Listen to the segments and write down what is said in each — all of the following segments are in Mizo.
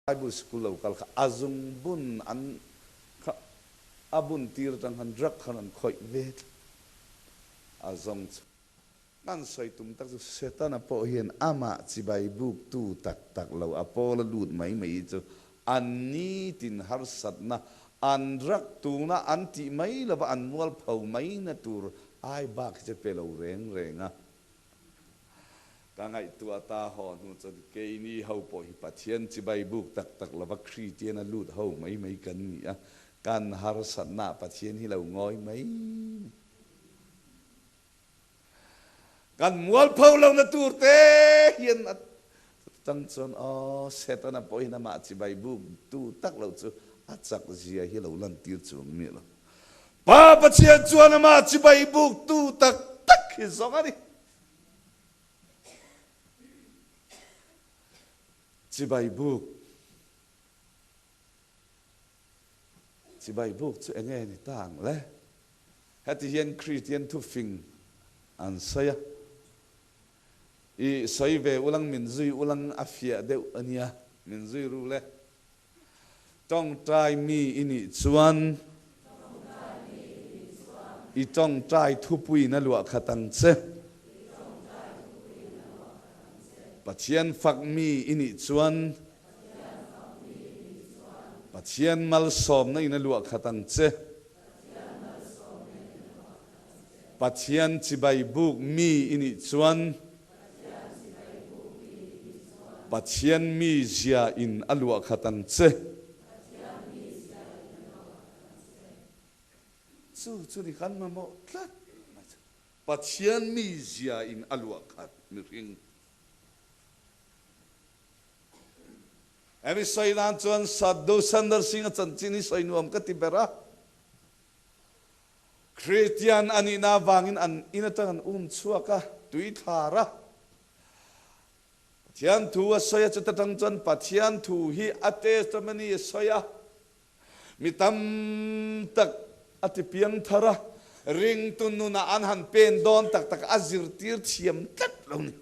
Bible School lo kal kha a zungbun an kha a bun tir atang khan drug khan an khawih ve tlat a zawng chu. Kan sawi tum tak chu Setana pawh hian amah chibai buktu tak tak lo a pawl a lut mai mai hi chu an nitin harsatna an drug tuna an tih mai lova an mualpho mai na tur ai bak hi chu pe lo reng reng a. Ka ngaihtuah ta haw hnu chuan keini ho pawh hi Pathian chibai buk tak tak lova Kristian a lut ho mai mai kan ni a, kan harsatna ah Pathian hi lo ngawi mai mai. Kan mualpho lohna tur te hian a tang chuan aw Setana pawhin amah chibai buk tu tak lo chu a chak zia hi lo lantir chuang miah lo. Pa Pathian chuan amah chibai buk tu tak tak hi zawng a ni. Chibai buk Chibai buk chu enge ni ta ang le? Heti hian Kristian thufing an sawi a, I sawi ve ulang min zui ulang a fiah deuh a nia, min zui ru le. Tawngtai mi i nih chuan i tawngtai thupuiin a luah khat ang che. Pathian fak mi i nih chuan Pathian malsawmna in a luah khat ang che. Pathian chibai buk mi i nih chuan Pathian mizia in a luah khat ang che. Chu chu ni kan mamawh tlat mai chu. Pathian mizia in a luah khat mihring. Hemi sawi nan chuan Sadhu Sundar Singh a chanchin hi sawi nuam ka ti ber a. Kristian a nihna avangin an in atang an um chhuak a, tui thlar a. Pathian thu a sawi a, chuta tang chuan Pathian thu hi a testimony a sawi a, mi tam tak a ti piang thar a, ringtu nunah an han pen dawn tak tak a zirtir thiam tlat lo ni.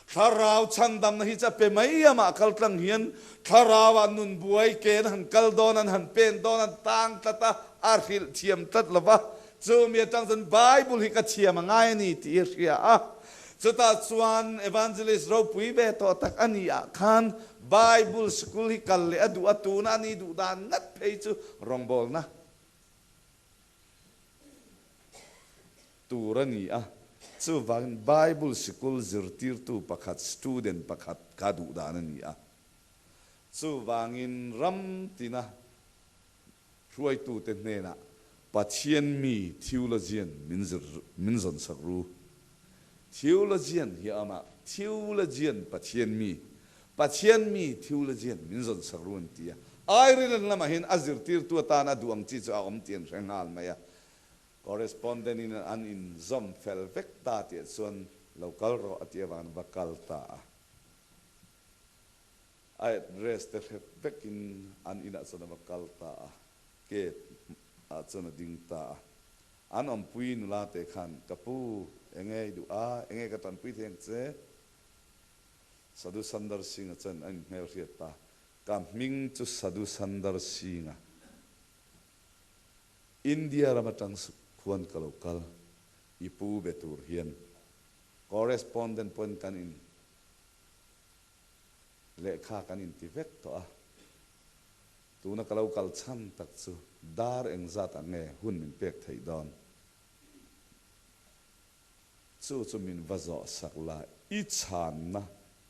Thlarau chhandamna hi chu a pe mai a, mah kal tlang hian thlarauah nun buai ke an han kal dawn, an han pen dawn, an tang tlat a, a hrilh thiam tlat lo va. Chumi atang chuan Bible hi ka thiam a ngai a ni tih hi a hria a. Chutah chuan Evangelist ropui ve tawh tak a nih ah khan Bible school hi kal leh a duh a, tuna a ni duh dan ngat phei chu rawngbawlna tur a ni a, chuvangin Bible sikul zirtirtu pakhat, student pakhat kha duh dan a ni a. Chuvangin ram tina hruaitute hnenah Pathian mi theologian min zir min zawn sak ru. Theologian hi a awm a, theologian Pathian mi, Pathian mi theologian min zawn sak ru an ti a. Ireland lamah hian a zirtirtu atana duh ang chi chu a awm tih an hre nghal mai a. Correspondent in an inzawm fel vek ta tih chuan lo kal rawh a tih avangin va kal ta a. A address te hre vekin an inah chuan a va kal ta a, gate ah chuan a ding ta a. An awmpui nula te khan, Ka pu, enge i duh a, enge ka tanpui thei ang che? Sadhu Sundar Singh-a chuan a inhmelhriat ta, Ka hming chu Sadhu Sundar Singh-a. India ram atang khuan ka lo kal, i pu be tur hian correspondent pawhin kan in lehkha kan inti vek tawh a, tuna ka lo kal chhan tak chu dar engzat ang nge hun min pek theih dawn? Chu chu min va zawh sak la, i chhanna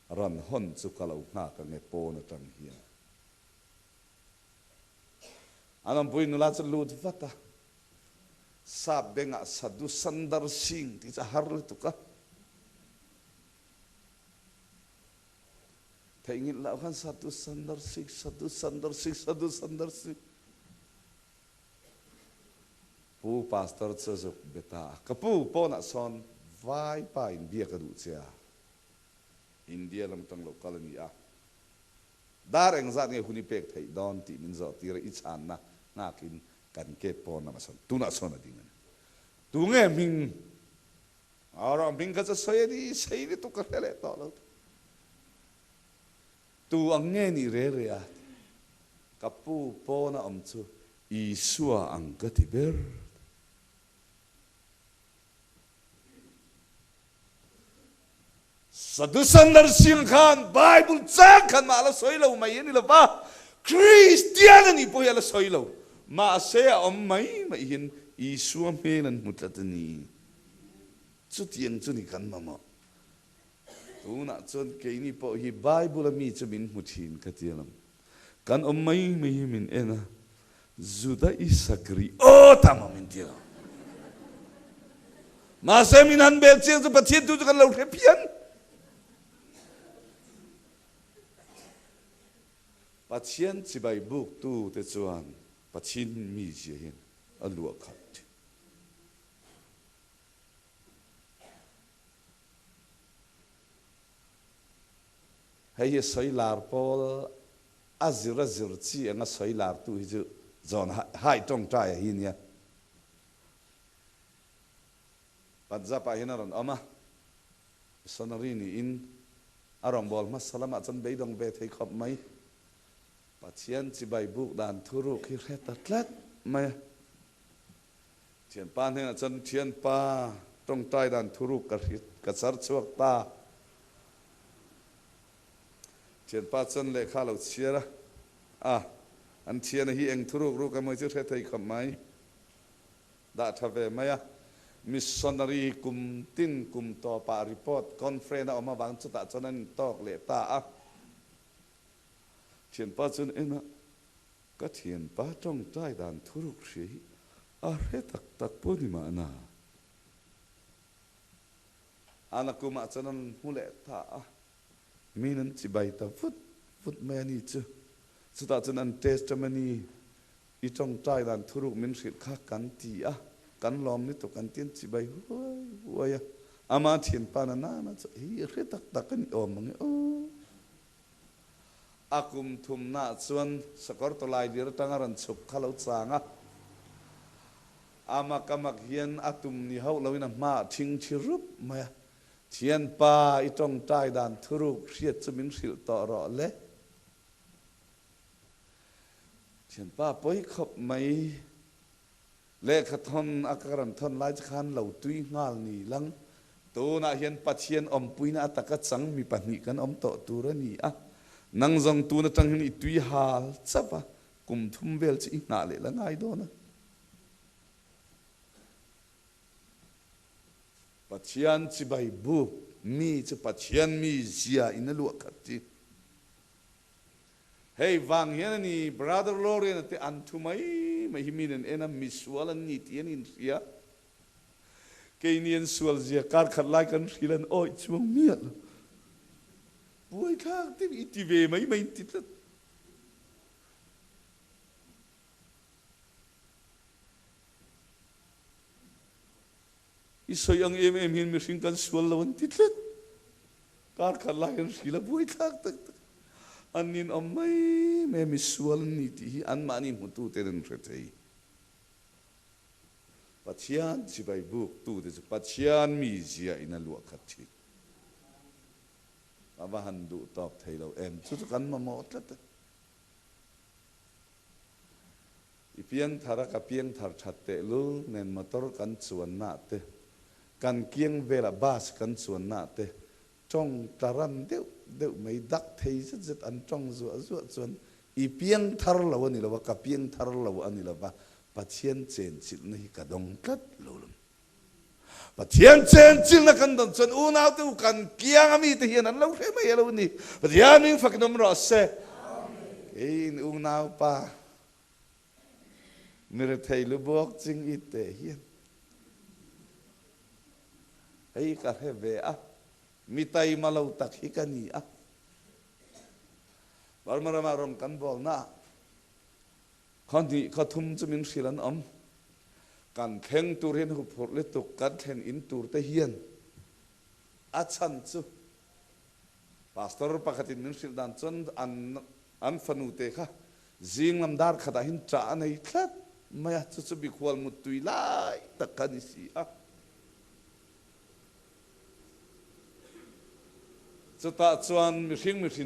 rawn hawn chu ka lo nghak ange pawn atang hian. An awmpui nula chu lut vat a, sap bengah Sadhu Sundar Singh tih chu a har lutuk a. Theihnghilh loh khan Sadhu Sundar Singh, Sadhu Sundar Singh, Sadhu Sundar Singh. Pu Pastor chu a zuk be ta a, Ka pu, pawnah sawn vai pa in biak a duh che a, India lam atang lo kal a ni a. Dar engzat nge hun i pek theih dawn tih min zawh tir a, i chhanna nghakin kan gate pawn lamah sawn tunah sawn a ding a ni. Tunge hming? Aw rawh hming kha chu sawi a ni, sei lutuk ka hre leh tawh lo. Tu ang nge nih re re a? Ka pu pawna awm chu Isua ang ka ti ber. Sadusan Narsing khan Bible chang khan mah a la sawi lo mai a ni lo va, Kristian a nih pawh hi a la sawi lo. Mahse a awm mai mai hian Isua hmel an hmu tlat a ni. Chutiang chu ni kan mamawh. Tunah chuan keini pawh hi Bible a mi chu min hmu thin ka ti alawm. Kan awm mai mai hi min en a, Juda i sak rih aw ta maw min ti alawm. Mahse min han bel chiang chu Pathian tu chu kan lo hre phian. Pathian chibai buktu te chuan Pathian mizia hian a luah khat thin. Hei hi sawi lar pawl a zir a zir chi anga sawi lar tu hi chu John Hai tawngtai a hi nia. Punjab ah hian a rawn awm a, missionary niin a rawngbâwl hmasa lamah chuan beidawng ve thei khawp mai. Pathian chibai buk dan thuruk hi hre ta tlat mai a. Thianpa hnenah chuan, Thianpa, tawngtai dan thuruk ka hrit, ka char chhuak ta. Thianpa chuan lehkha a lo chhiar a, A, an thiana hi eng thuruk ruk emaw hi chu hre thei khawp mai. Dah tha ve mai a. Missionary kum tin kum tawpah report conference a awm avang chutah chuan an intawk leh ta a. Thianpa chuan en a, Ka thianpa tawngtai dan thuruk hria hi a hre tak tak pawh ni mahna. Ana kumah chuan an hmu leh ta a, min an chibai ta vut vut mai a ni chu. Chutah chuan an testimony I tawngtai dan thuruk min hrilh kha kan ti a, kan lawm lutuk kan ti an chibai huai huai a. Ama thianpa na nana chu hi hre tak tak a ni awm ang e aw. A kum thumnaah chuan sakawr tawlai lir atanga rawn chhuk kha lo chang a. Amak amak hian a tum ni hauh loin a hmaah thing thi rup mai a. Thianpa, i tawngtai dan thuruk hriat chu min hrilh tawh rawh le. Thianpa pawi khawp mai. Lehkha thawn a ka rawn thawn lai chu khan lo tui nghal ni lang. Tunah hian Pathian awmpuina a taka chang mi pahnih kan awm tawh tur a ni a. Nang zawng tun atang hian i tui hal chauh a, kum thum vel chu i nghah leh la ngai dawn a. Pathian chibai buk mi chu Pathian mi zia in a luah khat chi. Hei vang hian a ni Brother Lorian-a te an thu mai mai hi min an en a, misual an ni tih an inhria. Keini an sual zia kar khat lai kan hril an awih chuang miah lo. Buaithlak deuh i ti ve mai mai in ti tlat. I sawi ang em em hian mihring kan sual lo an ti tlat. Kar khat lai an hril a buaithlak tak tak. An ninawm mai mai a, misual an ni tih hi anmahni hmutu ten an hre thei. Pathian chibai buktu te chu Pathian mizia in a luah khat thin. A va han duh tawk thei lo em, chu chu kan mamawh tlat a. I piangthar a ka piangthar that tehlul nen motor kan chuanna te, kan kiang vela bus kan chuanna te tawng tlaran deuh deuh mai dak thei zet zet an tawng zuah zuah chuan i piangthar lo a ni lo a, ka piangthar lo a ni lo va, Pathian chenchilhna hi ka dawng tlat lo lawm. Pathian chenchilhna kan dawn chuan unaute u kan kiang a mite hian an lo hre mai a lo ni. Pathian ming fakin awm rawh se. Keiin unaupa mirethei lubuak ching i te hian hei ka hre ve a, mi taima lo tak hi ka ni a. Burma ramah rawng kan bawlna ah Khaw hnih khaw thum chu min hrilh an awm. Kan thleng tur hian huphurh lutuk kan thlen in tur te hian a chhan chu Pastor pakhatin min hrilh dan chuan an an fanu te kha zing lam dar khatah hian ṭah a nei tlat mai a, chu chu mikhual muttui lai tak kha a ni si a. Chutah chuan mihring mihrin.